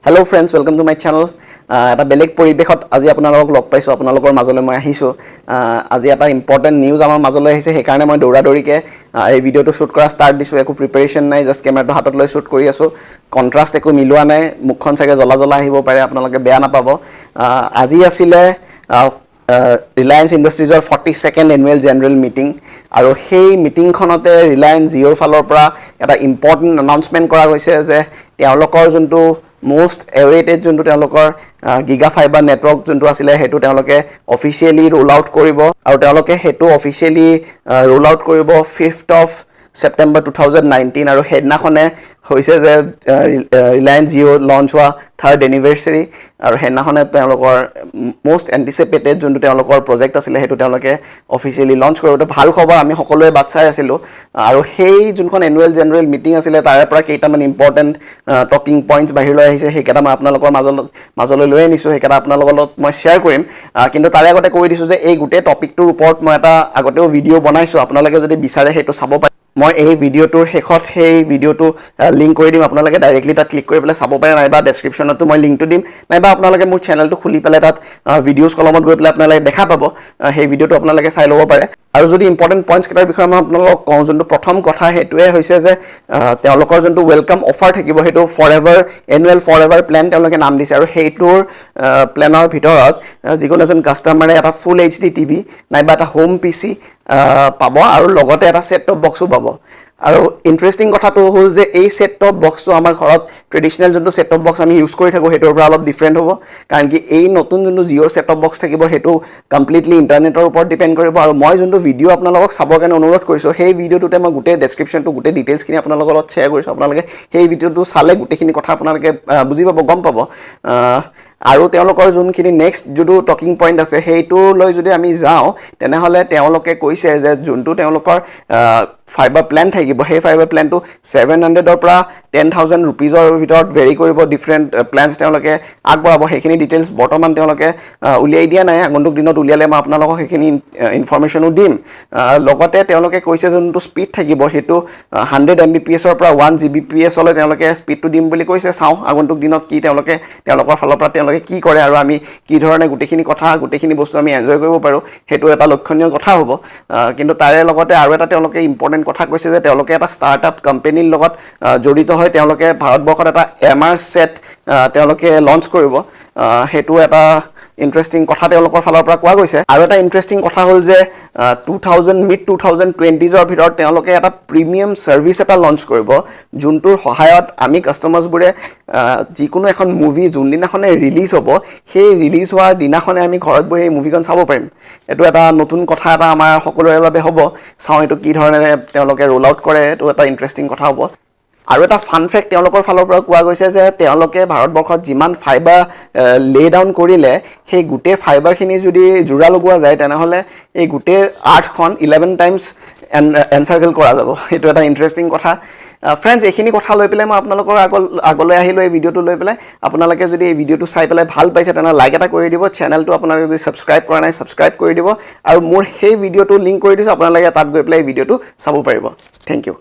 Hello friends, welcome to my channel. এটা বেলেগ পৰিৱেশত আজি আপোনালোকক লগ পাইছোঁ, আপোনালোকৰ মাজলৈ মই আহিছোঁ। আজি এটা ইম্পৰ্টেণ্ট নিউজ আমাৰ মাজলৈ আহিছে, সেইকাৰণে মই দৌৰা দৌৰিকৈ এই ভিডিঅ'টো শ্বুট কৰা ষ্টাৰ্ট দিছোঁ। একো প্ৰিপেৰেশ্যন নাই, জাষ্ট কেমেৰাটো হাতত লৈ শ্বুট কৰি আছোঁ। কণ্ট্ৰাষ্ট একো মিলোৱা নাই, মুখখন চাগে জ্বলা জ্বলা আহিব পাৰে, আপোনালোকে বেয়া নাপাব। আজি আছিলে Reliance ইণ্ডাষ্ট্ৰিজৰ 42nd annual general meeting আৰু সেই মিটিংখনতে ৰিলায়েন্স জিঅ'ৰ ফালৰ পৰা এটা ইম্পৰ্টেণ্ট এনাউন্সমেণ্ট কৰা হৈছে যে তেওঁলোকৰ যোনটো মষ্ট এৱেইটেড, যোনটো তেওঁলোকৰ গিগা ফাইবাৰ নেটৱৰ্ক যোনটো আছিলে, সেইটো তেওঁলোকে অফিচিয়েলি ৰোল আউট কৰিব আৰু তেওঁলোকে সেইটো অফিচিয়েলি ৰোল আউট কৰিব 5th of September 2019। আৰু সেইদিনাখনে হৈছে যে ৰিলায়েন্স জিঅ' লঞ্চ হোৱা থাৰ্ড এনিভাৰ্চাৰী আৰু সেইদিনাখনে তেওঁলোকৰ মষ্ট এণ্টিচিপেটেড যোনটো তেওঁলোকৰ প্ৰজেক্ট আছিলে, সেইটো তেওঁলোকে অফিচিয়েলি লঞ্চ কৰিব। এইটো ভাল খবৰ, আমি সকলোৱে বাট চাই আছিলোঁ। আৰু সেই যোনখন এনুৱেল জেনেৰেল মিটিং আছিলে, তাৰে পৰা কেইটামান ইম্পৰ্টেণ্ট টকিং পইণ্টছ বাহিৰলৈ আহিছে। সেইকেইটা মই আপোনালোকৰ মাজলৈ লৈ আনিছোঁ, সেইকেইটা আপোনালোকৰ লগত মই শ্বেয়াৰ কৰিম। কিন্তু তাৰে আগতে কৈ দিছোঁ যে এই গোটেই টপিকটোৰ ওপৰত মই এটা আগতেও ভিডিঅ' বনাইছোঁ। আপোনালোকে যদি বিচাৰে সেইটো চাব পাৰে। মই এই ভিডিঅ'টোৰ শেষত সেই ভিডিঅ'টো লিংক কৰি দিম, আপোনালোকে ডাইৰেক্টলি তাত ক্লিক কৰি পেলাই চাব পাৰে, নাইবা ডেছক্ৰিপশ্যনতো মই লিংকটো দিম, নাইবা আপোনালোকে মোৰ চেনেলটো খুলি পেলাই তাত ভিডিঅ'জ কলমত গৈ পেলাই আপোনালোকে দেখা পাব। সেই ভিডিঅ'টো আপোনালোকে চাই ল'ব পাৰে। আৰু যদি ইম্পৰ্টেণ্ট পইণ্টছ কেইটাৰ বিষয়ে মই আপোনালোকক কওঁ, যোনটো প্ৰথম কথা সেইটোৱে হৈছে যে তেওঁলোকৰ যোনটো welcome offer থাকিব, সেইটো annual for ever plan তেওঁলোকে নাম দিছে। আৰু সেইটোৰ প্লেনৰ ভিতৰত যিকোনো এজন কাষ্টমাৰে এটা ফুল এইচডি টিভি নাইবা এটা হোম পিচি পাব আৰু লগতে এটা ছেট টপ বক্সো পাব। আৰু ইণ্টাৰেষ্টিং কথাটো হ'ল যে এই ছেট টপ বক্সটো আমাৰ ঘৰত ট্ৰেডিশ্যনেল যোনটো ছেট টপ বক্স আমি ইউজ কৰি থাকোঁ, সেইটোৰ পৰা অলপ ডিফাৰেণ্ট হ'ব। কাৰণ কি এই নতুন যোনটো জিঅ'ৰ ছেট টপ বক্স থাকিব, সেইটো কমপ্লিটলি ইণ্টাৰনেটৰ ওপৰত ডিপেণ্ড কৰিব। আৰু মই যোনটো ভিডিঅ' আপোনালোকক চাবৰ কাৰণে অনুৰোধ কৰিছোঁ, সেই ভিডিঅ'টোতে মই গোটেই ডেছক্ৰিপশ্যনটো, গোটেই ডিটেইলছখিনি আপোনালোকৰ লগত শ্বেয়াৰ কৰিছোঁ। আপোনালোকে সেই ভিডিঅ'টো চালে গোটেইখিনি কথা আপোনালোকে বুজি পাব, গম পাব। আৰু তেওঁলোকৰ যোনখিনি নেক্সট যোনটো টকিং পইণ্ট আছে, সেইটো লৈ যদি আমি যাওঁ, তেনেহ'লে তেওঁলোকে কৈছে যে যোনটো তেওঁলোকৰ ফাইবাৰ প্লেন থাকিব, সেই ফাইবাৰ প্লেনটো 700ৰ পৰা 10,000 ৰুপিজৰ ভিতৰত ভেৰি কৰিব। ডিফাৰেণ্ট প্লেনছ তেওঁলোকে আগবঢ়াব। সেইখিনি ডিটেইলছ বৰ্তমান তেওঁলোকে উলিয়াই দিয়া নাই। আগন্তুক দিনত উলিয়ালে মই আপোনালোকক সেইখিনি ইনফৰ্মেশ্যনো দিম। লগতে তেওঁলোকে কৈছে যোনটো স্পীড থাকিব, সেইটো 100 এমবিপিএছৰ পৰা 1 জিবিপিএছলৈ তেওঁলোকে স্পীডটো দিম বুলি কৈছে। চাওঁ আগন্তুক দিনত কি তেওঁলোকে তেওঁলোকৰ ফালৰ পৰা তেওঁলোকে কি কৰে আৰু আমি কি ধৰণে গোটেইখিনি কথা, গোটেইখিনি বস্তু আমি এনজয় কৰিব পাৰোঁ, সেইটো এটা লক্ষণীয় কথা হ'ব। কিন্তু তাৰে লগতে আৰু এটা তেওঁলোকে ইম্পৰ্টেণ্ট কথা কৈছে যে তেওঁলোকে এটা ষ্টাৰ্টআপ কোম্পেনীৰ লগত জড়িত হৈ তেওঁলোকে ভাৰতবৰ্ষত এটা এমআৰ ছেট তেওঁলোকে লঞ্চ কৰিব। সেইটো এটা ইণ্টাৰেষ্টিং কথা তেওঁলোকৰ ফালৰ পৰা কোৱা গৈছে। আৰু এটা ইণ্টাৰেষ্টিং কথা হ'ল যে two thousand mid 2020sৰ ভিতৰত তেওঁলোকে এটা প্ৰিমিয়াম ছাৰ্ভিচ এটা লঞ্চ কৰিব, যোনটোৰ সহায়ত আমি কাষ্টমাৰ্ছবোৰে যিকোনো এখন মুভি যোনদিনাখনে ৰিলিজ হ'ব, সেই ৰিলিজ হোৱাৰ দিনাখনে আমি ঘৰত বহি এই মুভিখন চাব পাৰিম। এইটো এটা নতুন কথা এটা আমাৰ সকলোৰে বাবে হ'ব। চাওঁ এইটো কি ধৰণেৰে তেওঁলোকে ৰোল আউট কৰে, এইটো এটা ইণ্টাৰেষ্টিং কথা হ'ব। আৰু এটা ফান ফেক্ট তেওঁলোকৰ ফালৰ পৰা কোৱা গৈছে যে তেওঁলোকে ভাৰতবৰ্ষত যিমান ফাইবাৰ লে ডাউন কৰিলে, সেই গোটেই ফাইবাৰখিনি যদি যোৰা লগোৱা যায়, তেনেহ'লে এই গোটেই আৰ্থখন 11 টাইমছ এনচাৰ্কেল কৰা যাব। এইটো এটা ইণ্টাৰেষ্টিং কথা। ফ্ৰেণ্ডছ, এইখিনি কথা লৈ পেলাই মই আপোনালোকৰ আগলৈ আহিলোঁ এই ভিডিঅ'টো লৈ পেলাই। আপোনালোকে যদি এই ভিডিঅ'টো চাই পেলাই ভাল পাইছে, তেনেহ'লে লাইক এটা কৰি দিব। চেনেলটো আপোনালোকে যদি ছাবস্ক্ৰাইব কৰা নাই, ছাবস্ক্ৰাইব কৰি দিব। আৰু মোৰ সেই ভিডিঅ'টো লিংক কৰি দিছোঁ, আপোনালোকে তাত গৈ পেলাই এই ভিডিঅ'টো চাব পাৰিব। Thank you.